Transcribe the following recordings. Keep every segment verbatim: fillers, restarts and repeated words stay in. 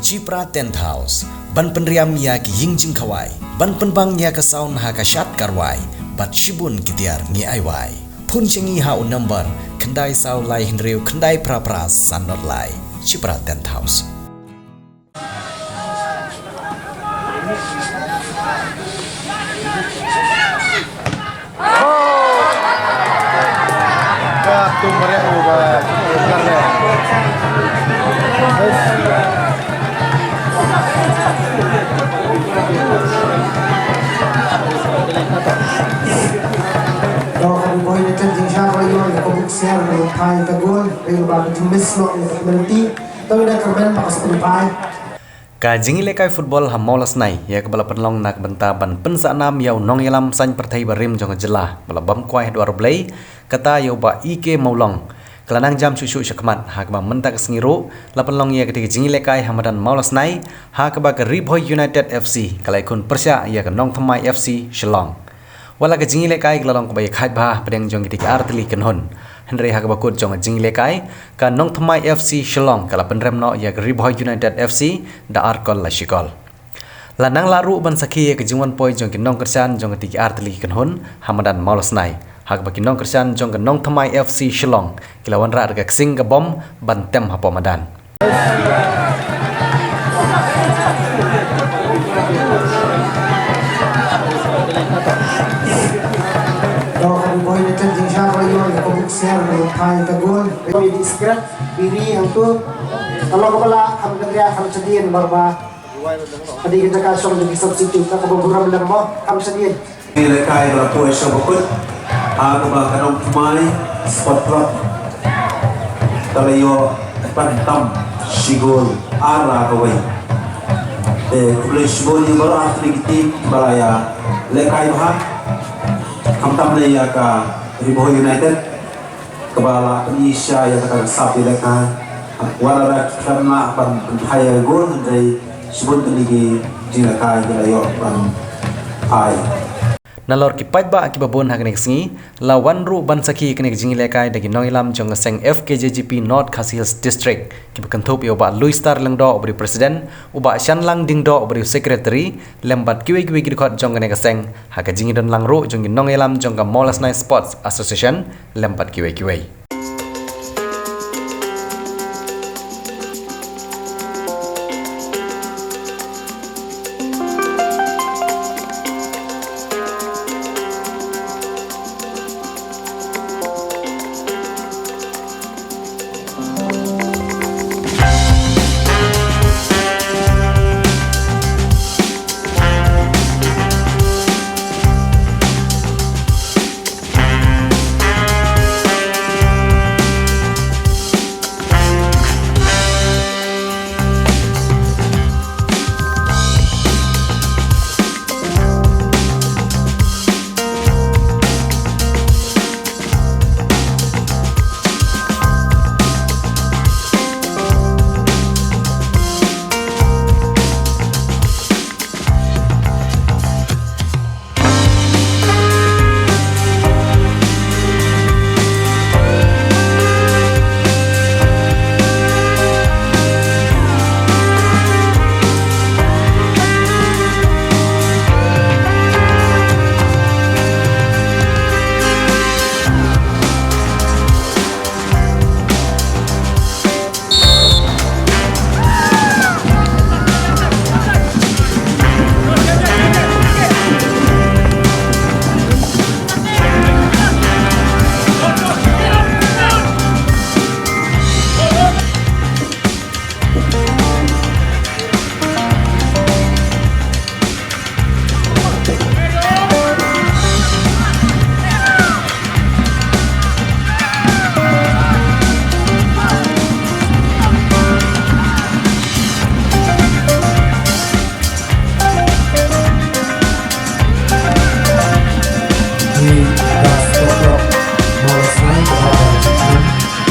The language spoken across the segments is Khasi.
Chipra Tent House, ban pynriam ïa ki ïing jingkhawai, ban pynbang ïa ka sound ha ka shad ka rwai, bad shibun ki tiar ngi ai wai. Phone sha ngi ha u number khyndai saw lai hynriew khyndai phra phra san not lai. Chipra Tent House. Ka jingïalehkai football ha Mawlasnai, ïa kaba la pynlong na ka bynta ban pynsah nam ïa u nongïalam saiñ pyrthei barim jong ka jylla, ba la bam kwai ha dwar U Blei, kata ïa u Bah E K Mawlong, ka la nang jam shuh shuh shakhmat, ha kaba mynta ka sngi ruh, la pynlong ïa katei ka jingïalehkai ha madan Mawlasnai, ha kaba ka Ri Bhoi United F C, ka la ïakhun pyrshah ïa ka Nongthymmai F C Shillong. Wat la ka jingïalehkai ka la long kaba ïakhaid bha hapdeng jong kitei ki artylli ki kynhun. Hynrei ha kaba kut jong ka jingïalehkai, ka Nongthymmai F C Shillong ka la pynrem noh ïa ka Ri Bhoi United F C da ar kol la shi kol. La nang lah ruh ban sakhi ïa ka jingwan poi jong ki nongkyrshan jong kitei ki artylli ki kynhun ha madan Mawlasnai, ha kaba ki nongkyrshan jong ka Nongthymmai F C Shillong ki la wanrah da ka ksing ka bom ban tem hapoh madan. Biri hangtu, ka long kaba lah, kham kynriah, kham shadien, barba. Padi ka jaka shong jong ki substitute, ka kaba burom lem mo, kham shadien. Ki lehkai ba la poi sha bakut, ha kaba ka Nongthymmai Sport Club ka la ïoh pan tam shi gol ar la kawei. Te khublei shibun ïa baroh artylli ki team ba la ïalehkai bha. Khamtam lei ïa ka Ri Bhoi United. Kaba la pyni sha ïa kata ka sap ïalehkai. Wat la da khlem lah ban pynphai ïa ka gol hynrei shibun tylli ki jingïalehkai ki la ïoh ban phai. Nalor ki paidbah kiba bun ha kane ka sngi, la wan ruh ban sakhi ïa kane ka jingïalehkai da ki nongïalam jong ka seng F K J G P North Khasi Hills District, kiba kynthup ïa u Bah Louistar Lyngdoh uba dei u president, u Bah Shanlang Diengdoh uba dei u secretary, lem bad kiwei kiwei ki dkhot jong kane ka seng, ha ka jingïadon lang ruh jong ki nongïalam jong ka Mawlasnai Sports Association, lem bad kiwei kiwei.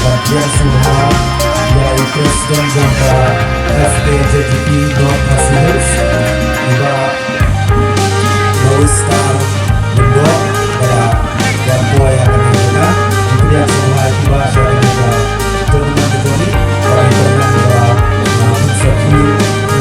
Ban ïa sngewbha ïa i President jong ka F K J G P North Khasi Hills, i Bah Louistar Lyngdoh, ba la wan poi ha kane ka jaka. Ngi pdiang sngewbha ïa i Bah sha kane ka tournament ka jong ngi, ba i tournament ba, ah, pynsaphir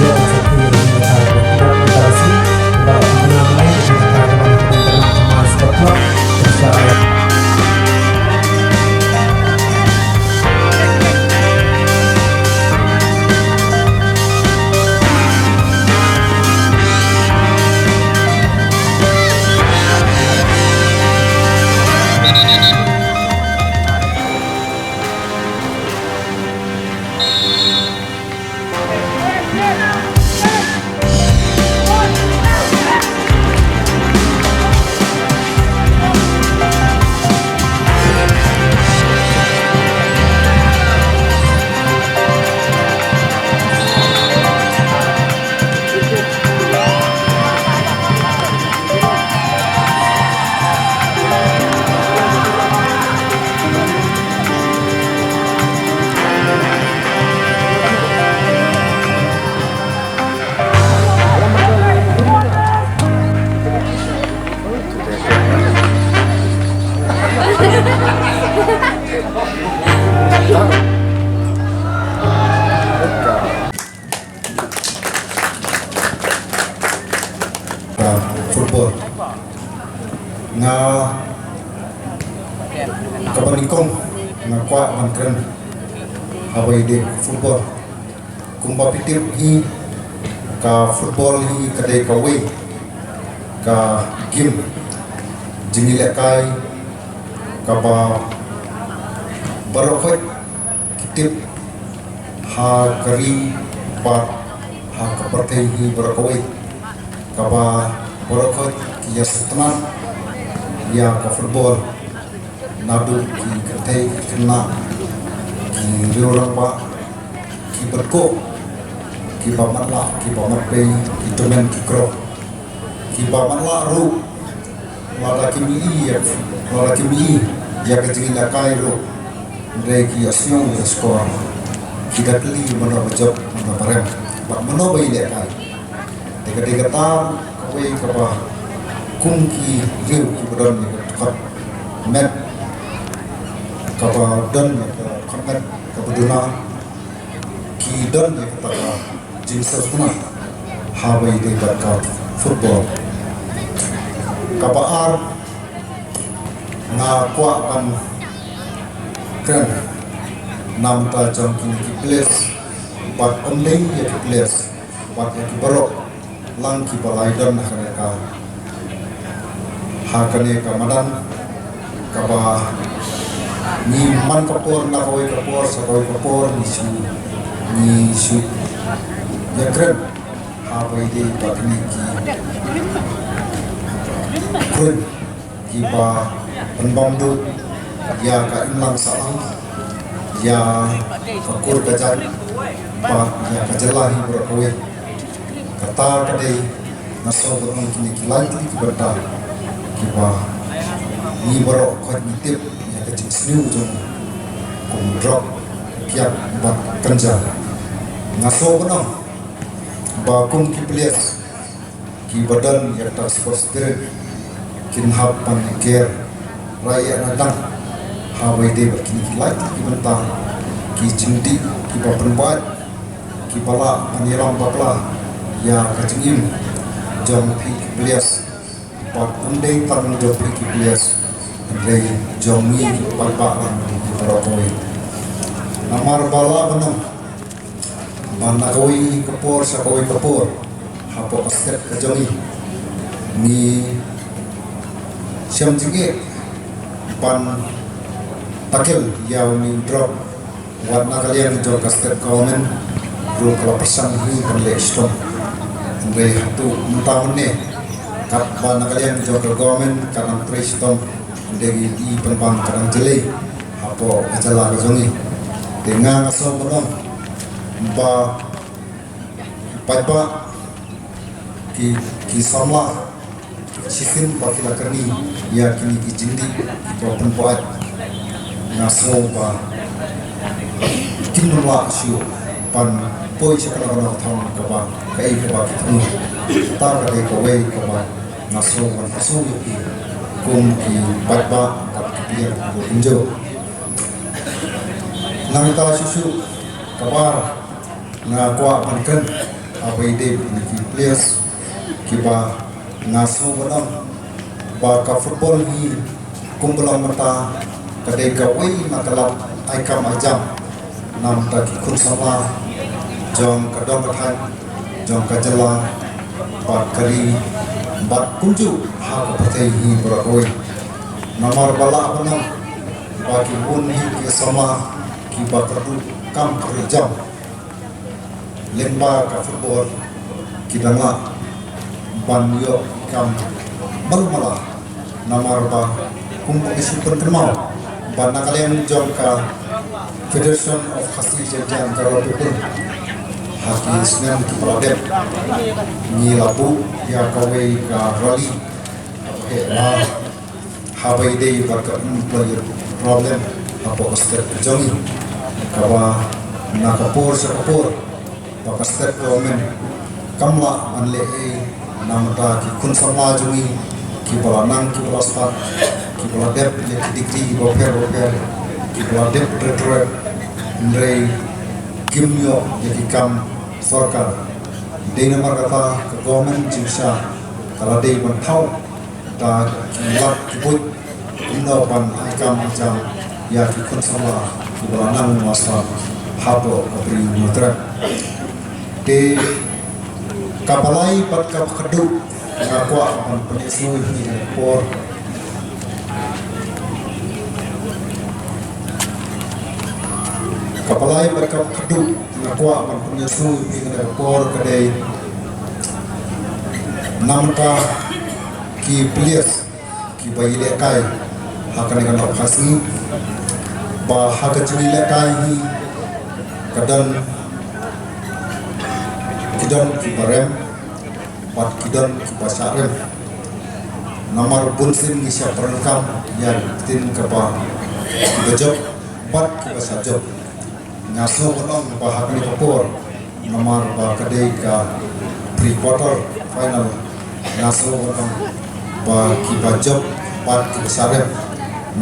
Nga, kaba nyngkong nga kwah ban kren ha kaba ïadei football. Kumba phi tip hi, ka football hi ka dei kawei ka game jingïalehkai kaba baroh khoit ki tip ha ka ri bad ha ka pyrthei hi baroh kawei, kaba baroh khoit ki ïasngewtynnat ïa ka football. Naduh ki kynthei ki khynnah, ki riew rangbah, ki bad ko, kiba matlah, kiba matbei, ki tymmen ki kro, kiba matlah ruh, lada kim ïohi ïa, lada kim ïohi ïa ka jingïalehkai ruh, hynrei ki ïasngew ïa ka score, ki da kylli mano ba jop, mano ba rem, bad mano ba ïalehkai. Te ka dei kata kawei kaba kum ki riew kiba don ïa ka dkhot met, kaba don ïa ka dkhot met kaba duna, ki don ïa kata ka jingsngewtynnat ha kaba ïadei bad ka football. Kaba ar, nga kwah ban kren na bynta jong kine ki players bad ym dei ïa ki players bad ïa ki baroh lang kiba la ïadon ha kane ka, ha kane ka madan, kaba ngi man ka por na kawei ka por sha kawei ka por ngi shu, ngi shu ïakren ha kaba ïadei bad kine ki kren kiba pynbam duh ïa ka imlang sahlang, ïa ka kur ka jait, bad ïa ka jylla hi baroh kawei. Kata ka dei, nga sngew ba ong kine ki lai tylli ki bynta kiba ngi baroh khoit ngi tip ïa ka jingsniew jong, kum drug, piat bad ganja. Nga sngew ba ong ba kum ki players kiba don ïa ka sport spirit kin hap ban ïaker rai ïa na dang ha kaba ïadei bad kine ki lai tylli ki bynta, ki jingdih kiba pynbeit, kiba lah ban ïalam bakla ïa ka jingim jong phi ki players. Bad ym dei tang jong phi ki players, hynrei jong ngi ki paidbah lang ki baroh kawei. Namar ba lah ban ong ba na kawei ka por sha kawei ka por hapoh ka state ka jong ngi, ngi shem jingeh ban tackle ïa une u drug. Wat na ka liang jong ka state government ruh ka la pyrshang hi ban leh shitom. Hynrei haduh mynta mynne, katba na ka liang jong ka government ka dang trei shitom, hynrei ngi i pynban ka dang jlei hapoh ka jylla ka jong ngi. Te nga, nga sngew ban ong ba ki paidbah, ki, ki samla, shisien ba ki la kynni ïa kine ki jingdih kiba pynbeit, nga sngew ba kin ym lah shuh ban poi sha kano kano ka thong kaba, kaei kaba ki thmu. Kata ka dei kawei kaba nga sngew ban pynshoi ïa phi kum ki paidbah bad ki pliang kiba kumjuh. Nangta shuh shuh, kaba ar, nga kwah ban kren ha kaba ïadei bad kine ki players kiba, nga sngew ban ong ba ka football hi kumba long mynta ka dei kawei na ka lad ai kam ai jam na bynta ki khun samla jong ka dong ka thaiñ, jong ka jylla bad ka ri bad kumjuh ha ka pyrthei hi baroh kawei. Namar ba lah ban ong ba ki bun hi ki samla kiba kyrduh kam kyrduh jam lyngba ka football, ki dang lah ban ïoh kam malu mala. Namar ba kumba ngi shu pynkynmaw ba na ka liang jong ka Federation of Khasi Jaintia and Garo People, ha ki snem kiba la dep, ngi la buh ïa kawei ka rally, eh, ha kaba ïadei bad ka unemployment problem hapoh ka state ka jong ngi, kaba na ka por sha ka por ba ka state government kam lah ban leh ei na bynta ki khun samla jong ngi kiba la nang, kiba la stad, kiba la dep ïa ki degree kiba pher ba pher, kiba la dep graduate, hynrei kim ïoh ïa ki kam sorkar. Dei namar kata ka government jingshisha ka la dei ban thaw Ta ki lad ki buit kumno ban ai kam ai jam ïa ki khun samla kiba la nang masa hapoh ka Bri Hynñiewtrep. Te kaba lai bad kaba khatduh nga kwah ban pynïasnoh ïa phi ha kane ka por. Kaba lai bad kaba khatduh nga kwah ban pynïasnoh ïa phi ha kane ka por ka dei namar ki players kiba ïalehkai ha kane ka nongpynïasnoh ba ha ka jingïalehkai hi ka don, ki don kiba rem bad ki don kiba shah rem. Namar bunsien ngi shah pyrkhat ïa ka ktien kaba kiba jop bad kiba shah jop. Nga sngew ban ong ba ha kane ka por namar ba ka dei ka pre-quarter final, nga sngew ban ong ba kiba jop bad kiba shah rem.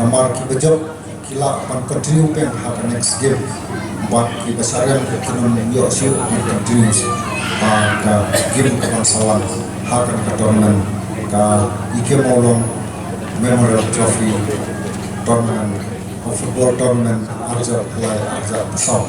Namar kiba jop ki lah ban continue peng ha ka next game bad kiba shah rem kin ym ïoh shuh ban continue ha ka game ka ban sa wan ha kane ka tournament, ka E K Mawlong Memorial Trophy Tournament, ka football tournament arhajar khyndai arhajar saw.